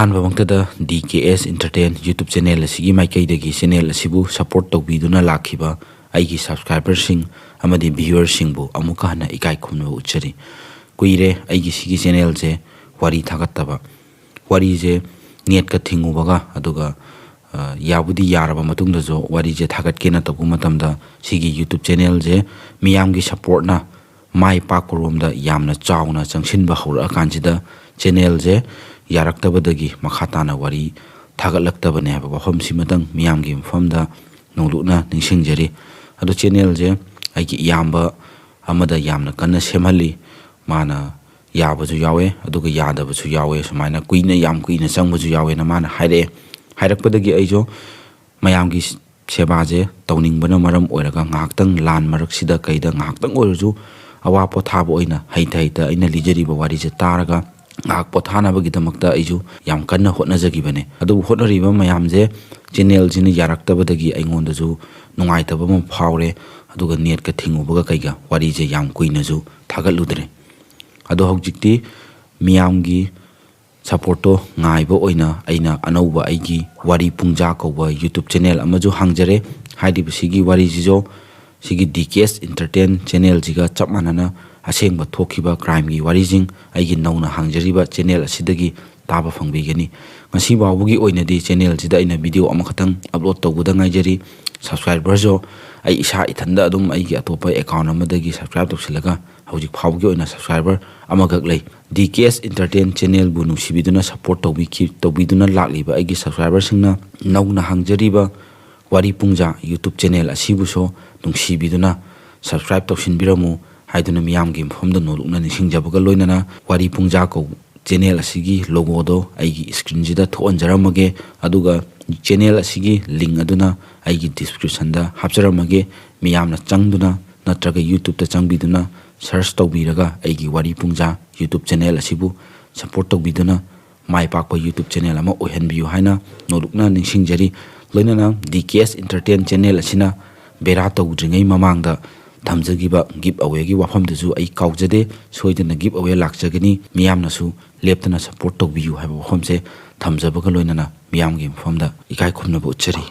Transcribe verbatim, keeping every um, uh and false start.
ꯑꯍꯥꯟꯕꯃꯛꯇꯗ D K S Entertain YouTube channel ꯑꯁꯤꯒꯤ ꯃꯥꯏꯀꯩꯗꯒꯤ channel ꯑꯁꯤꯕꯨ support ꯇꯧꯕꯤꯗꯨꯅ ꯂꯥꯛꯈꯤꯕ ꯑꯩꯒꯤ subscriberꯁꯤꯡ ꯑꯃꯗꯤ viewerꯁꯤꯡꯕꯨ ꯑꯃꯨꯛꯀ ꯍꯟꯅ ꯏꯀꯥꯏ ꯈꯨꯝꯅꯕ ꯎꯠꯆꯔꯤ꯫ ꯀꯨꯏꯔꯦ ꯑꯩꯒꯤ ꯁꯤꯒꯤ channelꯁꯦ ꯋꯥꯔꯤ ꯊꯥꯒꯠꯇꯕ꯫ ꯋꯥꯔꯤꯁꯦ netꯀ ꯊꯤꯡꯉꯨꯕꯒ, ꯑꯗꯨꯒ, ꯑ, ꯌꯥꯕꯨꯗꯤ ꯌꯥꯔꯕ ꯃꯇꯨꯡꯗꯁꯨ ꯋꯥꯔꯤꯁꯦ ꯊꯥꯒꯠꯀꯦꯅ ꯇꯧꯕ ꯃꯇꯝꯗ ꯁꯤꯒꯤ YouTube channelꯁꯦ ꯃꯤꯌꯥꯝꯒꯤ supportꯅ ꯃꯥꯏ ꯄꯥꯛꯄꯔꯣꯝꯗ ꯌꯥꯝꯅ ꯆꯥꯎꯅ ꯆꯪꯁꯤꯟꯕ ꯍꯧꯔꯛꯑꯀꯥꯟꯁꯤꯗ channelꯁꯦ ꯌꯥꯔꯛꯇꯕꯗꯒꯤ ꯃꯈꯥ ꯇꯥꯅ ꯋꯥꯔꯤ ꯊꯥꯒꯠꯂꯛꯇꯕꯅꯦ ꯍꯥꯏꯕ ꯋꯥꯐꯝꯁꯤꯃꯇꯪ ꯃꯤꯌꯥꯝꯒꯤ ꯃꯐꯝꯗ ꯅꯣꯡꯂꯨꯛꯅ ꯅꯤꯡꯁꯤꯡꯖꯔꯤ꯫ ꯑꯗꯣ channelꯁꯦ ꯑꯩꯒꯤ ꯏꯌꯥꯝꯕ ꯑꯃꯗ ꯌꯥꯝꯅ ꯀꯟꯅ ꯁꯦꯝꯍꯜꯂꯤ꯫ ꯃꯥꯅ ꯌꯥꯕꯁꯨ ꯌꯥꯎꯋꯦ, ꯑꯗꯨꯒ ꯌꯥꯗꯕꯁꯨ ꯌꯥꯎꯋꯦ꯫ ꯁꯨꯃꯥꯏꯅ ꯀꯨꯏꯅ, ꯌꯥꯝ ꯀꯨꯏꯅ ꯆꯪꯕꯁꯨ ꯌꯥꯎꯋꯦꯅ ꯃꯥꯅ ꯍꯥꯏꯔꯛꯑꯦ꯫ ꯍꯥꯏꯔꯛꯄꯗꯒꯤ ꯑꯩꯁꯨ ꯃꯌꯥꯝꯒꯤ ꯁꯦꯕꯥꯁꯦ ꯇꯧꯅꯤꯡꯕꯅ ꯃꯔꯝ ꯑꯣꯏꯔꯒ ꯉꯥꯏꯍꯥꯛꯇꯪ ꯂꯥꯟ ꯃꯔꯛꯁꯤꯗ ꯀꯩꯗ ꯉꯥꯏꯍꯥꯛꯇꯪ ꯑꯣꯏꯔꯁꯨ ꯑꯋꯥ ꯄꯣꯊꯥꯕ ꯑꯣꯏꯅ ꯍꯩꯇ ꯍꯩꯇ ꯑꯩꯅ ꯂꯤꯖꯔꯤꯕ ꯋꯥꯔꯤꯁꯦ ꯇꯥꯔꯒ ꯉꯥꯏꯍꯥꯛ ꯄꯣꯊꯥꯅꯕꯒꯤꯗꯃꯛꯇ ꯑꯩꯁꯨ ꯌꯥꯝ ꯀꯟꯅ ꯍꯣꯠꯅꯖꯈꯤꯕꯅꯦ꯫ ꯑꯗꯨꯕꯨ ꯍꯣꯠꯅꯔꯤꯕ ꯃꯌꯥꯝꯁꯦ channelꯁꯤꯅ ꯌꯥꯔꯛꯇꯕꯗꯒꯤ ꯑꯩꯉꯣꯟꯗꯁꯨ ꯅꯨꯡꯉꯥꯏꯇꯕ ꯑꯃ ꯐꯥꯎꯔꯦ꯫ ꯑꯗꯨꯒ netꯀ ꯊꯤꯡꯉꯨꯕꯒ ꯀꯩꯒ ꯋꯥꯔꯤꯁꯦ ꯌꯥꯝ ꯀꯨꯏꯅꯁꯨ ꯊꯥꯒꯠꯂꯨꯗ꯭ꯔꯦ꯫ ꯑꯗꯣ ꯍꯧꯖꯤꯛꯇꯤ ꯃꯤꯌꯥꯝꯒꯤ supportꯇꯣ ꯉꯥꯏꯕ ꯑꯣꯏꯅ ꯑꯩꯅ ꯑꯅꯧꯕ ꯑꯩꯒꯤ ꯋꯥꯔꯤ ꯄꯨꯡꯖꯥ ꯀꯧꯕ YouTube channel ꯑꯃꯁꯨ ꯍꯥꯡꯖꯔꯦ꯫ ꯍꯥꯏꯔꯤꯕꯁꯤꯒꯤ ꯋꯥꯔꯤꯁꯤꯁꯨ ꯁꯤꯒꯤ D K S Entertain channelꯁꯤꯒ ꯆꯞ ꯃꯥꯟꯅꯅ ꯑꯁꯦꯡꯕ ꯊꯣꯛꯈꯤꯕ crimeꯒꯤ ꯋꯥꯔꯤꯁꯤꯡ ꯑꯩꯒꯤ ꯅꯧꯅ ꯍꯥꯡꯖꯔꯤꯕ channel ꯑꯁꯤꯗꯒꯤ ꯇꯥꯕ ꯐꯪꯕꯤꯒꯅꯤ꯫ ꯉꯁꯤ ꯐꯥꯎꯕꯒꯤ ꯑꯣꯏꯅꯗꯤ channelꯁꯤꯗ ꯑꯩꯅ video ꯑꯃꯈꯛꯇꯪ upload ꯇꯧꯕꯗ ꯉꯥꯏꯖꯔꯤ꯫ Subscriberꯁꯨ ꯑꯩ ꯏꯁꯥ ꯏꯊꯟꯗ ꯑꯗꯨꯝ ꯑꯩꯒꯤ ꯑꯇꯣꯞꯄ account ꯑꯃꯗꯒꯤ subscribe ꯇꯧꯁꯤꯜꯂꯒ ꯍꯧꯖꯤꯛ ꯐꯥꯎꯕꯒꯤ ꯑꯣꯏꯅ subscriber ꯑꯃꯈꯛ ꯂꯩ꯫ D K S Entertain channelꯕꯨ ꯅꯨꯡꯁꯤꯕꯤꯗꯨꯅ support ꯇꯧꯕꯤꯈꯤ-, ꯇꯧꯕꯤꯗꯨꯅ ꯂꯥꯛꯂꯤꯕ ꯑꯩꯒꯤ subscriberꯁꯤꯡꯅ ꯅꯧꯅ ꯍꯥꯡꯖꯔꯤꯕ ꯋꯥꯔꯤ ꯄꯨꯡꯖꯥ YouTube channel ꯑꯁꯤꯕꯨꯁꯨ ꯅꯨꯡꯁꯤꯕꯤꯗꯨꯅ subscribe ꯇꯧꯁꯤꯟꯕꯤꯔꯝꯃꯨ ꯍꯥꯏꯗꯨꯅ ꯃꯤꯌꯥꯝꯒꯤ ꯃꯐꯝꯗ ꯅꯣꯂꯨꯛꯅ ꯅꯤꯡꯁꯤꯡꯖꯕꯒ ꯂꯣꯏꯅꯅ ꯋꯥꯔꯤ ꯄꯨꯡꯖꯥ ꯀꯧ-, channel ꯑꯁꯤꯒꯤ logoꯗꯣ ꯑꯩꯒꯤ screenꯁꯤꯗ ꯊꯣꯛꯍꯟꯖꯔꯝꯃꯒꯦ꯫ ꯑꯗꯨꯒ channel ꯑꯁꯤꯒꯤ link ꯑꯗꯨꯅ ꯑꯩꯒꯤ descriptionꯗ ꯍꯥꯞꯆꯔꯝꯃꯒꯦ꯫ ꯃꯤꯌꯥꯝꯅ ꯆꯪꯗꯨꯅ ꯅꯠꯇ꯭ꯔꯒ YouTubeꯇ ꯆꯪꯕꯤꯗꯨꯅ search ꯇꯧꯕꯤꯔꯒ ꯑꯩꯒꯤ ꯋꯥꯔꯤ ꯄꯨꯡꯖꯥ YouTube channel ꯑꯁꯤꯕꯨ support ꯇꯧꯕꯤꯗꯨꯅ ꯃꯥꯏ ꯄꯥꯛꯄ YouTube channel ꯑꯃ ꯑꯣꯏꯍꯟꯕꯤꯌꯨ ꯍꯥꯏꯅ ꯅꯣꯂꯨꯛꯅ ꯅꯤꯡꯁꯤꯡꯖꯔꯤ꯫ ꯂꯣꯏꯅꯅ D K S Entertain channel ꯑꯁꯤꯅ ꯕꯦꯔꯥ ꯇꯧꯗ꯭ꯔꯤꯉꯩ ꯃꯃꯥꯡꯗ ꯊꯝꯖꯈꯤꯕ ꯒꯤꯞ ꯑꯋꯦꯒꯤ ꯋꯥꯐꯝꯗꯨꯁꯨ ꯑꯩ ꯀꯥꯎꯖꯗꯦ꯫ ꯁꯣꯏꯗꯅ ꯒꯤꯞ ꯑꯋꯦ ꯂꯥꯛꯆꯒꯅꯤ꯫ ꯃꯤꯌꯥꯝꯅꯁꯨ ꯂꯦꯞꯇꯅ ꯁꯞꯄꯣꯔꯠ ꯇꯧꯕꯤꯌꯨ ꯍꯥꯏꯕ ꯋꯥꯐꯝꯁꯦ ꯊꯝꯖꯕꯒ ꯂꯣꯏꯅꯅ ꯃꯤꯌꯥꯝꯒꯤ ꯃꯐꯝꯗ ꯏꯀꯥꯏ ꯈꯨꯝꯅꯕ ꯎꯠꯆꯔꯤ꯫